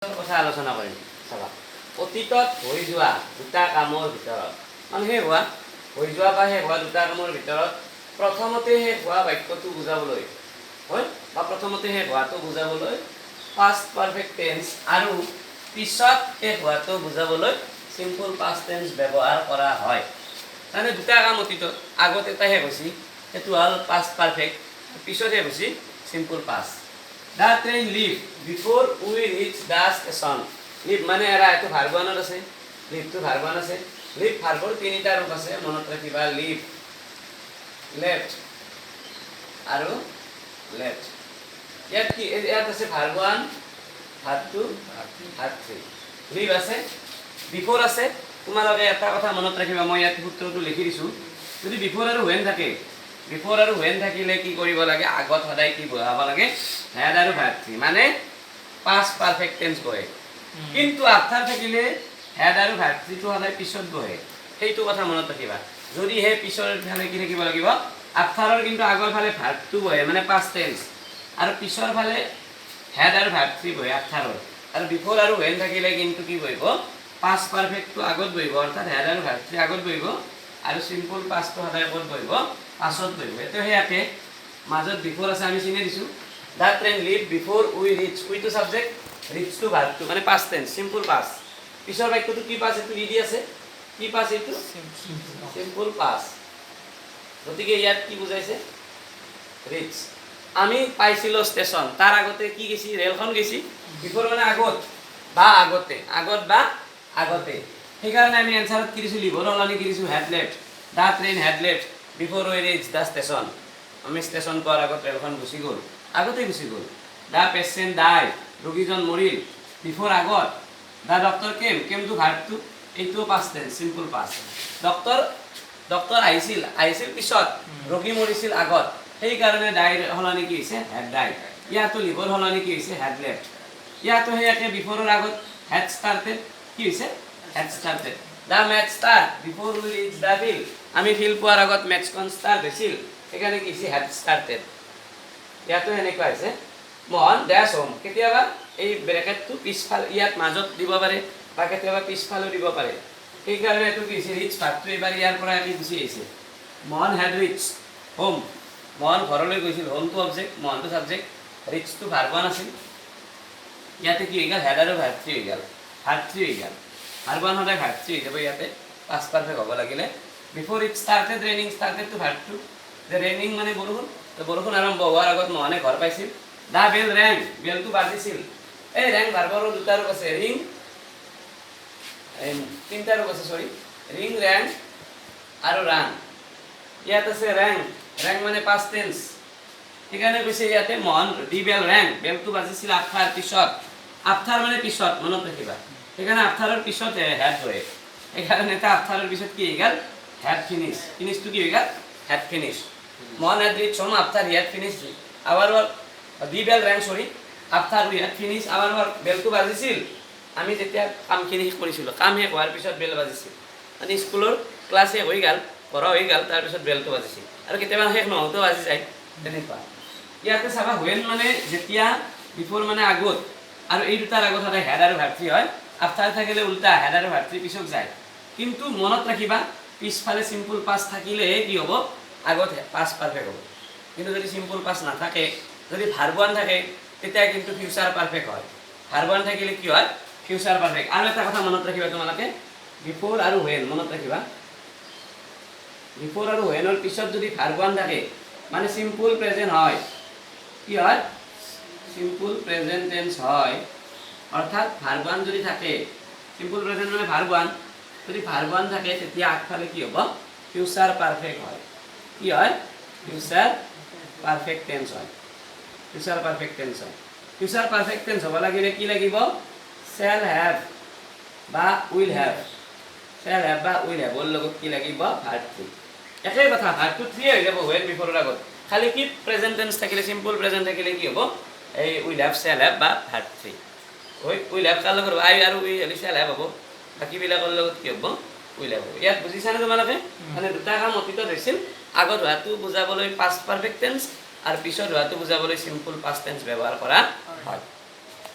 কথা আলোচনা কৰিম। চাবা, অতীতত হৈ যোৱা দুটা কামৰ ভিতৰত, মানে শেষ হোৱা, হৈ যোৱা বা শেষ হোৱা দুটা কামৰ ভিতৰত প্ৰথমতে শেষ হোৱা বাক্যটো বুজাবলৈ হয় বা প্ৰথমতে শেষ হোৱাটো বুজাবলৈ পাষ্ট পাৰফেক্ট টেন্স আৰু পিছত শেষ হোৱাটো বুজাবলৈ চিম্পুল পাষ্ট টেন্স ব্যৱহাৰ কৰা হয়। তাৰমানে দুটা কাম অতীতত, আগত এটা শেষ হৈছে, সেইটো হ'ল পাষ্ট পাৰফেক্ট, পিছত শেষ হৈছে simple past. The train leave before we reach the station. Leave মানে এৰা, এইটো ভাৰ্ব ওৱানত আছে। লিভটো ভাৰ্ব ওৱান আছে। লিভ ভাৰ্বৰ তিনিটা ৰূপ আছে, মনত ৰাখিবা, লিভ, লেফ্ট আৰু লেফ্ট। ইয়াত কি? ইয়াত আছে verb one, verb two, verb three। Leave আছে, বিফ'ৰ আছে। তোমালোকে এটা কথা মনত ৰাখিবা, মই ইয়াত সূত্ৰটো লিখি দিছোঁ। যদি বিফ'ৰ আৰু when থাকে, বিফ'ৰ আৰু when থাকিলে কি কৰিব লাগে? আগত সদায় কি বহাব লাগে? হেড আৰু ভাৰ্ব থ্ৰী, মানে পাষ্ট পাৰফেক্ট টেন্স বহে। কিন্তু আফটাৰ থাকিলে হেড আৰু ভাৰ্ব থ্ৰীটো সদায় পিছত বহে। সেইটো কথা মনত ৰাখিবা। যদিহে পিছৰ ফালে কি থাকিব লাগিব? আফটাৰৰ কিন্তু আগৰ ফালে ভাৰ্বটো বহে, মানে পাষ্ট টেন্স, আৰু পিছৰ ফালে হেড আৰু ভাৰ্ব থ্ৰী বহে আফটাৰৰ। আৰু বিফ'ৰ আৰু when থাকিলে কিন্তু কি বহিব? পাষ্ট পাৰফেক্টটো আগত বহিব, অৰ্থাৎ হেড আৰু ভাৰ্ব থ্ৰী আগত বহিব আৰু চিম্পুল পাষ্টটো সদায় ক'ত বহিব? পাছত বহিব। এইটো সেই একে, মাজত বিফ'ৰ আছে, আমি চিনি দিছোঁ। The train leave before we reach। উইটো subject, ৰিচটো ভাৰ্বটো, মানে পাষ্ট টেন্স, চিম্পুল পাষ্ট। পিছৰ বাক্যটো কি পাষ্ট? এইটো ই আছে। কি পাষ্ট এইটো? চিম্পুল পাষ্ট। গতিকে ইয়াত কি বুজাইছে? ৰিচ, আমি পাইছিলোঁ ষ্টেচন, তাৰ আগতে কি গেছি? ৰেলখন গেছি। বিফ'ৰ মানে আগত বা আগতে, আগত বা আগতে। সেইকাৰণে আমি এনচাৰত কি দিছোঁ? লিভৰ সলনি কি দিছোঁ? Had left। The train had left before we reach the station। আমি ষ্টেচন পোৱাৰ আগত ৰেলখন গুচি গ'ল, আগতে গুচি গ'ল। The patient died, ৰোগীজন মৰিল, বিফ'ৰ আগত, the doctor কেম। কেমটো ভাৰ্বটো, এইটোও past tense, simple past। Doctor আহিছিল, আহিছিল পিছত, ৰোগী মৰিছিল আগত। সেইকাৰণে ডাইৰ সলনি কি হৈছে? Had died. ইয়াতো লিভৰ সলনি কি হৈছে? Had left. ইয়াতো সেই একে, বিফ'ৰৰ আগত হেড ষ্টাৰ্টেড। কি হৈছে? Had started. The match start before we reach the field। আমি ফিল্ড পোৱাৰ আগত মেটচখন ষ্টাৰ্ট হৈছিল। সেইকাৰণে কি হৈছে? Had started. ইয়াতো সেনেকুৱা হৈছে। Mohan dash home। কেতিয়াবা এই ব্ৰেকেটটো পিছফাল, ইয়াত মাজত দিব পাৰে বা কেতিয়াবা পিছফালেও দিব পাৰে। সেইকাৰণে এইটো কি হৈছে? ৰিচ ভাৰ্বটো এইবাৰ ইয়াৰ পৰা আমি গুচি আহিছে। Mohan had reach home। Mohan ঘৰলৈ গৈছিল। হোমটো অবজেক্ট, মোহনটো ছাবজেক্ট, ৰিচটো ভাৰ্ব ওৱান আছিল। ইয়াতে কি হৈ গ'ল? হেড আৰু ভাৰ্ব থ্ৰী হৈ গ'ল, ভাৰ্ব থ্ৰী হৈ গ'ল। ভাৰ্ব ওৱান সদায় ভাৰ্ব থ্ৰী হৈ যাব ইয়াতে পাষ্ট পাৰফেক্ট হ'ব লাগিলে। বিফ'ৰ it started raining, ষ্টাৰ্টেডটো ভাৰ্বটো যে ৰেইনিং মানে বৰষুণ, তো বৰষুণ আৰম্ভ হোৱাৰ আগত মোহনে ঘৰ পাইছিল। The bell rang, বেলটো বাজিছিল। এই ৰেং ভাৰ্বৰো দুটা ৰূপ আছে, ৰিং, এই তিনিটা ৰূপ আছে, চৰি, ৰিং, ৰেং আৰু ৰাং। ইয়াত আছে ৰেং। ৰেং মানে পাষ্ট টেন্স। সেইকাৰণে কৈছে ইয়াতে মোহন, the bell rang, বেলটো বাজিছিল, আফটাৰ পিছত। আফটাৰ মানে পিছত, মনত ৰাখিবা। সেইকাৰণে আফটাৰৰ পিছত হেড বহে। সেইকাৰণে এটা আফটাৰৰ পিছত কি হৈ গ'ল? Had finish. ফিনিছটো কি হৈ গ'ল? Had finish. Mohan had reach home after he had finish our work। The bell rang, sorry, after we had finish our work। বেলটো বাজিছিল আমি যেতিয়া কামখিনি শেষ কৰিছিলোঁ। কাম শেষ হোৱাৰ পিছত বেল বাজিছিল, মানে স্কুলৰ ক্লাছ শেষ হৈ গ'ল, পঢ়া হৈ গ'ল, তাৰপিছত বেলটো বাজিছিল। আৰু কেতিয়াবা শেষ নহওঁতেও বাজি যায়, তেনেকুৱা। ইয়াতে চাবা, when মানে যেতিয়া, বিফ'ৰ মানে আগত, আৰু এই দুটাৰ আগত সদায় হেড আৰু ভাৰ্ব থ্ৰী হয়। আফটাৰ থাকিলে উল্টা, হেড আৰু ভাৰ্ব থ্ৰী পিছত যায়। কিন্তু মনত ৰাখিবা, পিছফালে চিম্পুল পাষ্ট থাকিলেহে কি হ'ব? আগত পাষ্ট পাৰফেক্ট হ'ব। কিন্তু যদি চিম্পুল পাষ্ট নাথাকে, যদি ভাৰ্ব ওৱান থাকে, তেতিয়া কিন্তু ফিউচাৰ পাৰফেক্ট হয়। ভাৰ্ব ওৱান থাকিলে কি হয়? Future perfect. আৰু এটা কথা মনত ৰাখিবা তোমালোকে, বিফ'ৰ আৰু when, মনত ৰাখিবা, বিফ'ৰ আৰু হুৱেনৰ পিছত যদি ভাৰ্ব ওৱান থাকে, মানে চিম্পুল প্ৰেজেণ্ট হয়। কি হয়? চিম্পুল প্ৰেজেণ্ট টেন্স হয়। অৰ্থাৎ ভাৰ্ব ওৱান যদি থাকে, চিম্পুল প্ৰেজেণ্ট মানে ভাৰ্ব ওৱান, যদি ভাৰ্ব ওৱান থাকে, তেতিয়া আগফালে কি হ'ব? ফিউচাৰ পাৰফেক্ট হয়। কি হয়? ফিউচাৰ পাৰফেক্ট টেন্স হয়। ফিউচাৰ পাৰফেক্ট টেন্স হয়। ফিউচাৰ পাৰফেক্ট টেন্স হ'ব লাগিলে কি লাগিব? শ্বেল have বা will have. Shell have বা will হেভৰ লগত কি লাগিব? Verb three. একেই কথা, ভাৰ্বটো থ্ৰী হৈ যাব when বিফৰৰ আগত। খালি কি, প্ৰেজেণ্ট টেন্স থাকিলে, চিম্পল প্ৰেজেণ্ট থাকিলে কি হ'ব? এই will have, shell have বা ভাৰ্ব থ্ৰী। Will have কাৰ লগত হ'ব? আই আৰু উই হ'লে শ্বেল have হ'ব। বাকীবিলাকৰ লগত কি হ'ব? Will have হ'ব। ইয়াত বুজিছানে তোমালোকে? মানে দুটা কাম অতীতত হৈছিল, আগত হোৱাটো বুজাবলৈ পাষ্ট পাৰফেক্ট টেন্স আৰু পিছত হোৱাটো বুজাবলৈ চিম্পল পাষ্ট টেন্স ব্যৱহাৰ কৰা হয়।